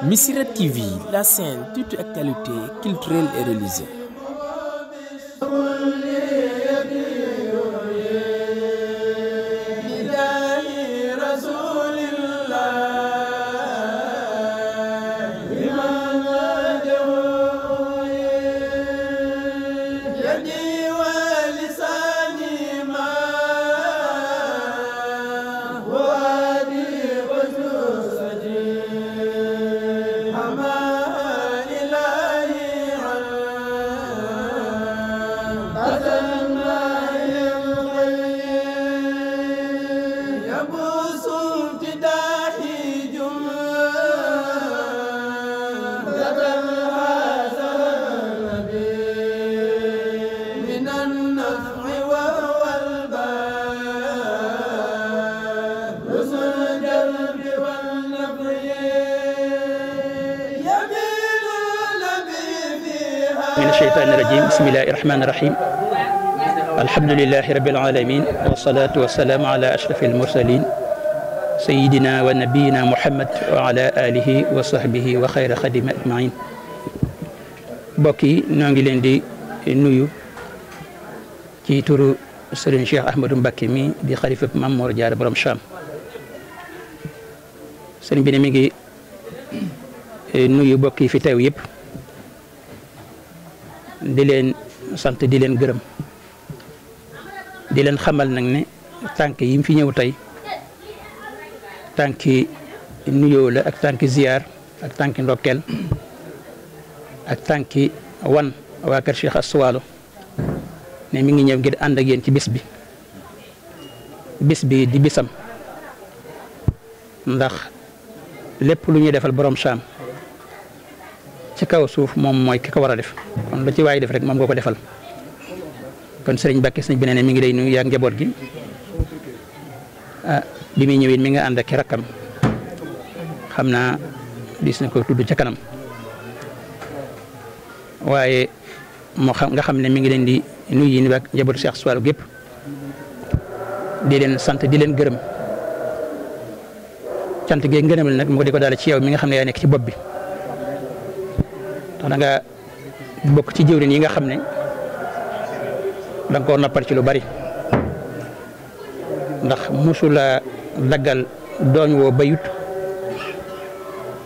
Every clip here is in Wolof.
Missirah TV, la chaîne toute actualité culturelle et religieuse. من الشيطان الرجيم بسم الله الرحمن الرحيم الحمد لله رب العالمين والصلاة والسلام على أشرف المرسلين سيدنا ونبينا محمد وعلى آله وصحبه وخير خدم أجمعين بوكي نانغي لين دي نويو ci turu Serigne Cheikh Ahmadou Mbacké mi di xalifa Mame Mor Diarra borom Cham Serigne bi ne mi ngi nuyu bokk yi fi teew yëpp di leen sant di leen gërëm di leen xamal nag ne tànk yi mu fi ñëw tey tànki nuyoo la ak tànki ziyaar ak tànki ndokkeel ak tànki wan waa kër Cheikh Astou Walo ne mi ngi ñëw ngir ànd ak yéen ci bis bi di bisam ndax lépp lu ñuy defal borom Cham ci kaw suuf moom mooy ki ko war a def kon lu ci waay def rek moom nga ko defal kon Serigne Mbacké sëñ bi ne mi ngi lay nuyu yaag njaboot gi bi muy ñëwee mi nga ànd ak rakkam xam naa dis na ko tudd ca kanam waaye moo xam nga xam ne mi ngi leen di nuyu yi ni ak njabootu Cheikh Astou Walo gépp di leen sant di leen gërëm cant gi ngërëmal nag mu di ko daal ci yow mi nga xam ne yaa nekk ci bopp bi tax da nga bokk ci jëwriñ yi nga xam ne da nga koo noppal ci lu bari ndax mosula daggal dooñ woo bayut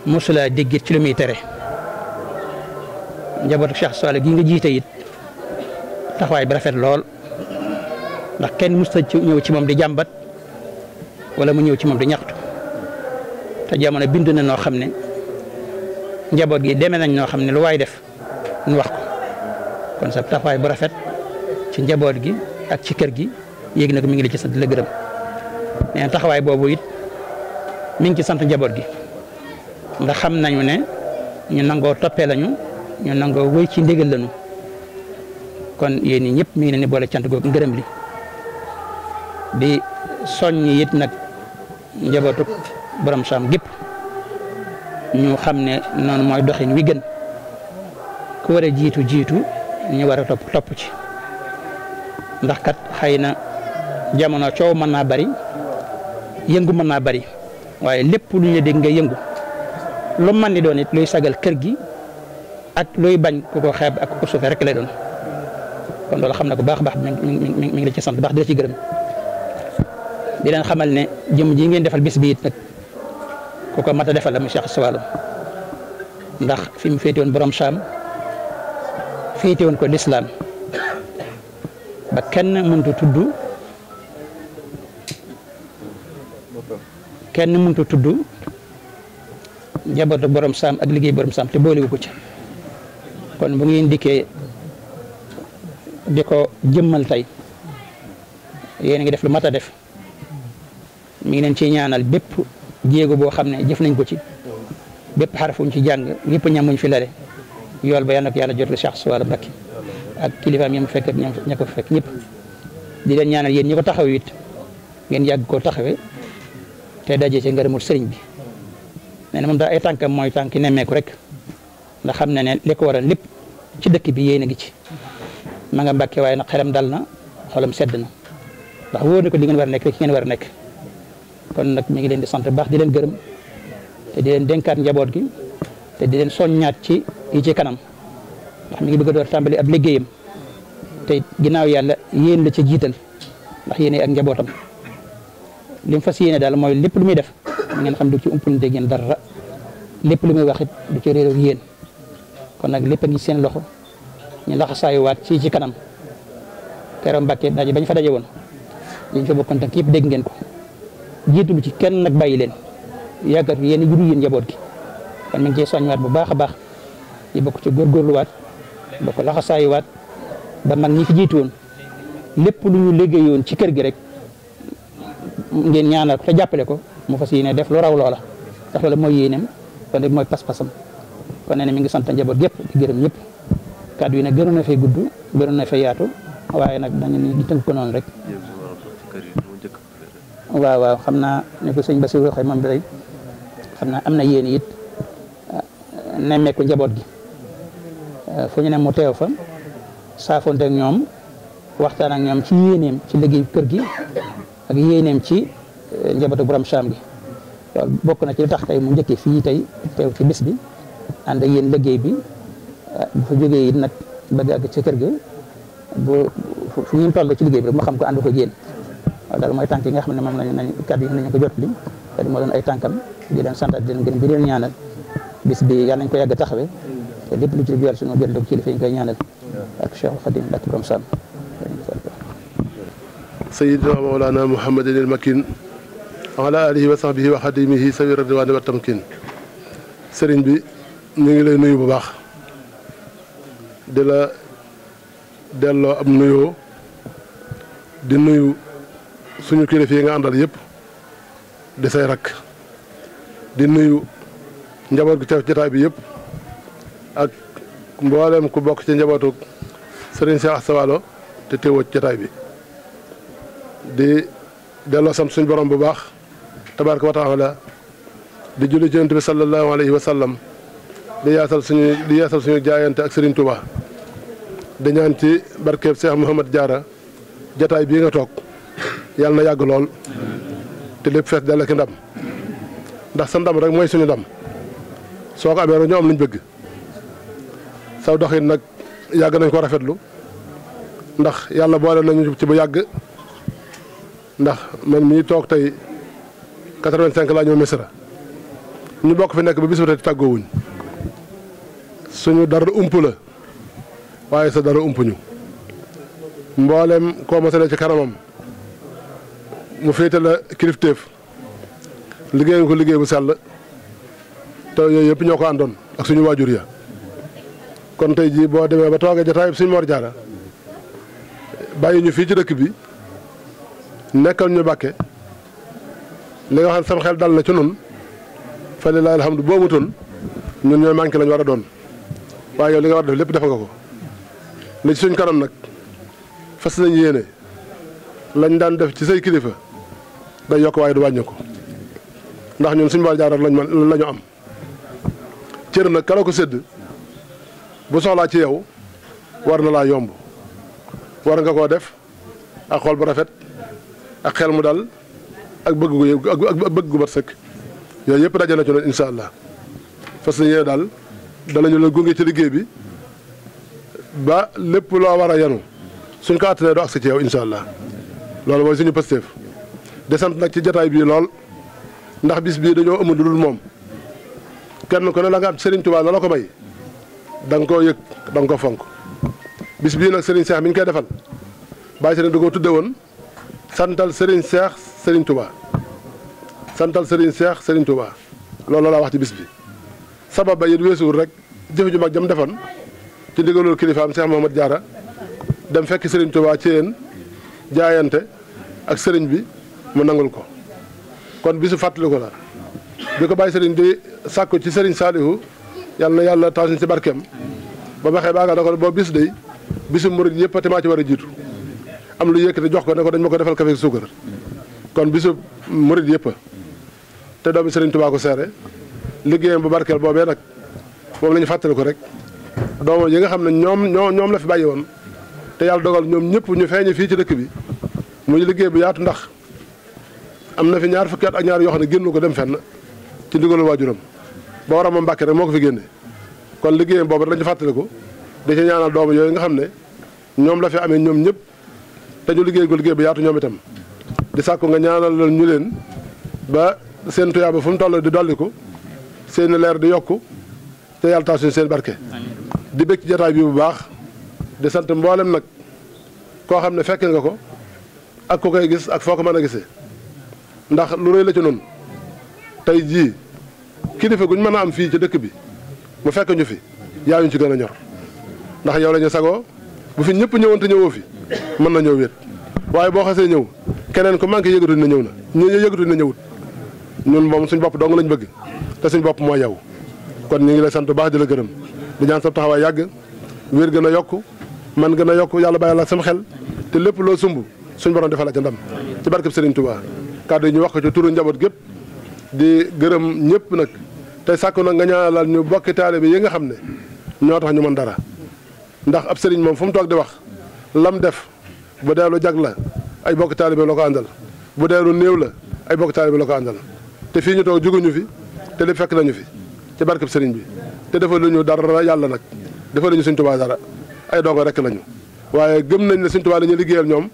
mosula déggit ci lu muy tere njabootu Cheikh Astou Walo gi nga jiite it taxawaay bi rafet lool ndax kenn musta ñëw ci moom di jàmbat wala mu ñëw ci moom di ñaxtu te jamono bind na noo xam ne njaboot gi demee nañ noo xam ne lu waay def nu wax ko kon sa taxawaay bu rafet ci njaboot gi ak ci kër gi yéegi na ko mi ngi la ci sant la gërëm nee na taxawaay boobu it mi ngi ci sant njaboot gi ndax xam nañu ne ñu nangoo toppee lañu ñu nangoo wéy ci ndigal lañu kon yéen ñi ñëpp mi ngi leen di boole cant googu ngërëm li di soññ it nag njabootu borom Cham gépp ñu xam ne noonu mooy doxin wi gën ku war a jiitu ñu war a topp ci ndax kat xëy na jamono coow mën naa bari yëngu mën naa bari waaye lépp lu ñu dégg nga yëngu lu mën ni doon it luy sagal kër gi ak luy bañ ku ko xeeb ak ku ko suufee rek lay doon kon loolu xam na ko baax mi ngi la ci sant baax di la ci gërëm di leen xamal ne jëm ji ngeen defal bis bi it nag ku ko mat a defal la mu Cheikh Astou Walo ndax fi mu féete woon borom Cham féete woon ko lislaam ba kenn mëntu tudd njabootu borom Cham ak liggéey borom Cham te boolewu ko ci kon bu ngeen dikkee di ko jëmmal tey yéen a ngi def lu mat a def mi ngi leen ci ñaanal bépp jéego boo xam ne jëf nañ ko ci bépp xarafuñ ci jàng bépp ñamuñ fi lale yool ba yàlla na ko yàlla jotal Cheikh Astou Walo Mbacké ak kilifaam ñam fekk ak ña ko fekk ñëpp di leen ñaanal yéen ñi ko taxaw it ngeen yàgg koo taxawee te daje ci ngërëmul sëriñ bi nee na moom daal ay tànkam mooy tànki nemmeeku rek ndax xam ne li ko waral lépp ci dëkk bi yéen a ngi ci ma nga Mbacké waaye nag xelam dal na xolam sedd na ndax wóor na ko li ngeen war a nekk rek ngeen war a nekk kon nag mi ngi leen di sant baax di leen gërëm te di leen dénkaat njaboot gi te di leen soññaat ci yi ci kanam ndax mi ngi bëgg a door tàmbali ab liggéeyam te ginnaaw yàlla yéen la ca jiital ndax yéene ak njabootam li mu fas yéene daal mooy lépp lu muy def ngeen xam du ci umpalante ngeen dara lépp lu muy wax it du ci réeróo yéen kon nag lépp a ngi seen loxo ñu laxasaayuwaat ci kanam keroog Mbàkke daje bañ fa daje woon liñ fa bokkoon tànk yëpp dégg ngeen ko jiitu lu ci kenn nag bàyyi leen yàggat yéen juru yéen njaboot gi kon mi ngi cee soññiwaat bu baax a baax yi bokk ci góorgóorluwaat bokk laxasaayuwaat ba mag ñi fi jiitu woon lépp lu ñu liggéeyoon ci kër gi rek ngeen ñaanal ko te jàppale ko mu fas yéene def lu raw loola ndax loolu mooy yéeneem kon nag mooy pas-pasam kon nee na mi ngi sant njaboot gépp di gërëm ñëpp kàddu yi nag gënoon na fay gudd gënoon na fay yaatu waaye nag dañu ni tënk ko noonu rek waaw xam naa ne ko sëñ Bassirou waxee moom day xam naa am na yéen it nemmeeku njaboot gi fu ñu ne mu teew fa saafonte ak ñoom waxtaan ak ñoom ci yéeneem ci liggéey kër gi ak yéeneem ci njabootu borom Saam gi loolu bokk na ci lu tax tey mu njëkkee fii tey teew ci bis bi ànd ak yéen liggéey bi bu fa jógee it nag bëgg àgg ci kër ga bu fu ñu toll ci liggéey bi rek mu xam ko ànd ko yéen waaw daal mooy tànk yi nga xam ne moom lañu kàddu yi nañu ko jot li te moo doon ay tànkam di leen sant di leen gërëm di leen ñaanal bis bi yàlla nañ ko yàgg taxawee te lépp lu ci yàlla suñu jot ci kilifa yi ñu koy ñaanal ak Cheikh Khadim ak borom Saam sayyidina mawlana muhammadin al makin wa ala alihi wa sahbihi wa xadimihi sawi ridwani wa tamkin sëriñ bi ñu ngi lay nuyu bu baax di la delloo am nuyoo di nuyu suñu kilifa yi nga àndal yëpp di say rakk di nuyu njaboot gi teew jotaay bi yëpp ak mboolem ku bokk ci njabootu sëriñ Cheikh Asta Walo te teewoo ci jotaay bi di delloo sant suñu borom bu baax tabaraka wa taala di julli ci Yonent bi sallallahu alayhi wa sallam di yaasal suñu jaayante ak Serigne Touba di ñaan ci barkeeb Cheikh Mouhamad Diarra jataay bii nga toog yàlla na yàgg lool te lépp fees dell ki ndam ndax sa ndam rek mooy suñu ndam soo ko amee rek ñoo am luñ bëgg saw doxin nag yàgg nañ ko rafetlu ndax yàlla boole nañu ci bu yàgg ndax man mii toog tey 85 laa ñëw Misra ñu bokk fi nekk ba bis ba tey tàggoowuñ suñu dara ump la waaye sa dara umpuñu mboolem koo masalee ci kanamam mu féete la kilifteef liggéey nga ko liggéey bu sell te yooyu yëpp ñoo ko àndoon ak suñu waajur ya kon tey jii boo demee ba toogee jotaay suñu Mor Diarra bàyyi ñu fii ci dëkk bi nekkal ñu Mbàkke li nga xam sama xel dal na ci nun fa lillahi alhamdu boo mutoon ñun ñooy manqué lañu war a doon waaye yow li nga war a def lépp def nga ko li ci suñ kanam nag fas nañ yéene lañ daan def ci say kilifa day yokk waaye du wàññi ko ndax ñun suñu Mor Diarra la ñu am cër nag kala ko sédd bu soxlaa ci yow war na laa yomb war nga koo def ak xol bu rafet ak xel mu dal ak bëgg gu mat sëkk yooyu yëpp daje na ci noonu incha allah fas yéene daal danañu la gunge ci liggéey bi ba lépp loo war a yanu suñ ko attanee doo agsi ci yow incha allah loolu mooy suñu pësteef de sant nag ci jataay bii lool ndax bis bii dañoo amul lu dul moom kenn ku ne la nga am Serigne Touba la la ko may da nga koo yëg da nga ko fonk bis bii nag Serigne Cheikh mi ñu koy defal bàyyi Serigne da koo tudde woon santal Serigne Cheikh Serigne Touba santal Serigne Cheikh Serigne Touba loolu laa wax ci bis bi sabab ba it weesuwul rek jëf ju mag jam defoon ci ndigalul kilifaam Cheikh Mouhamad Diarra dem fekk Serigne Touba ci yéen jaayante ak Serigne bi mu nangul ko kon bisu fàttaliku la bi ko bàyyi Serigne di sàkku ci Serigne Saliou yàlla na yàlla taas ñu ci barkeem ba baxee baaga da ko boo bis day bisu murid yëpp te maa ci war a jiitu am lu yëkkati jox ko ne ko dañ ma ko defal café suukar kon bisu murid yëpp te doomi Serigne Touba ko seere liggéeyam bu barkeel boobee nag moom la ñu fàttali ko rek doomam yi nga xam ne ñoom la fi bàyyi woon te yàlla dogal ñoom ñëpp ñu feeñe fii ci dëkk bi muy liggéey bu yaatu ndax am na fi ñaar fukki at ak ñaar yoo xam ne génn ko dem fenn ci ndigalu waajuram ba war a ma Mbàkke rek moo ko fi génne kon liggéeyam boobu rek lañu fàttaliku di ci ñaanal doomu yooyu nga xam ne ñoom la fi amee ñoom ñëpp te ñu liggéey ko liggéey bi yaatu ñoom itam di sàkku nga ñaanal ñu leen ba seen tuyaaba fu mu toll di dolliku seen leer di yokku te yàlla tax suñu seen barke di bëgg ci jotaay bi bu baax di sant mboolem nag koo xam ne fekke nga ko ak ku koy gis ak foo ko mën a gisee ndax lu rëy la ci noonu tey jii kilifa guñ mën a am fii ci dëkk bi mu fekk ñu fi yaa ñu ci gën a ñor ndax yow la ñu sagoo bu fi ñëpp ñëwoon te ñëwoo fi mën na ñëw wéet waaye boo xasee ñëw keneen ku manqué yëgatuñ na ñëw na ñu yëgatuñ na ñëwut ñun moom suñ bopp dong lañ bëgg te suñ bopp mooy yow kon ñu ngi lay sant bu baax di la gërëm di ñaan sa taxawaay yàgg wér gën a yokk man gën a yokk yàlla bàyyi la sama xel te lépp loo sumb suñ borom defal la ca ndam ci barkeb Serigne Touba kàddu yi ñu wax ko ci turu njaboot gépp di gërëm ñëpp nag tey sàkku nag nga ñaanal ñu bokki taalibe yi nga xam ne ñoo tax ñu mën dara ndax ab sëriñ moom fu mu toog di wax lam def bu dee lu jag la ay bokki taalibe la ko àndal bu dee lu néew la ay bokki taalibe la ko àndal te fii ñu toog juguñu fi te li fekk nañu fi ci barkeb sëriñ bi te defal lu ñu dara yàlla nag defal lu ñu Sëriñ Tuubaa dara ay dongo rek lañu waaye gëm nañ ne Sëriñ Tuubaa la ñuy liggéeyal ñoom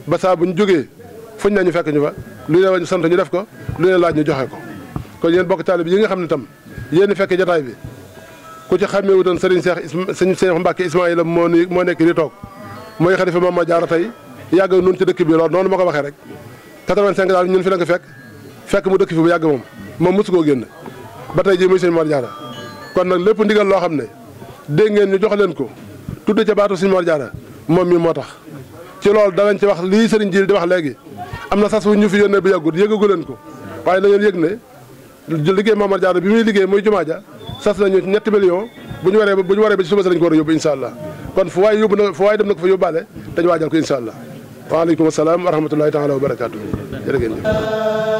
ba saa bu ñu jógee fuñ nañu fekk ñu fa lu ñu sant ñu def ko lu ñu laaj ñu joxe ko kon yéen bokk taalibe yi nga xam ne tam yéen fekkee jotaay bi ku ci xàmmee wutoon Serigne Cheikh Mbacke Ismaïla moo nekk di toog mooy xalifa Mame Mor Diarra tey yàgg nun ci dëkk bi loolu noonu ma ko waxee rek 85 daal ñun fi la nga fekk mu dëkk fi bu yàgg moom mosu koo génn ba tey jii muy Serigne Mor Diarra kon nag lépp ndigal loo xam ne dégg ngeen ñu jox leen ko tudde ca baatu Serigne Mor Diarra moom mi moo tax ci loolu danañ ci wax lii Serigne Djily di wax léegi am na sas wu ñu fi yónnee bu yàggut yëgagu leen ko waaye na ngeen yëg ne liggéey Mame Mor Diarra bi muy liggéey muy jumaa ja sas nañu 7 millions bu ñu waree ba ci suba sa lañ ko war a yóbbu incha allah kon fu waay dem na ko fa yóbbaale dañu waajal ko incha allah waaleykum salaam wa rahmatullahi taala wa barakaatu jërë ngeen jëf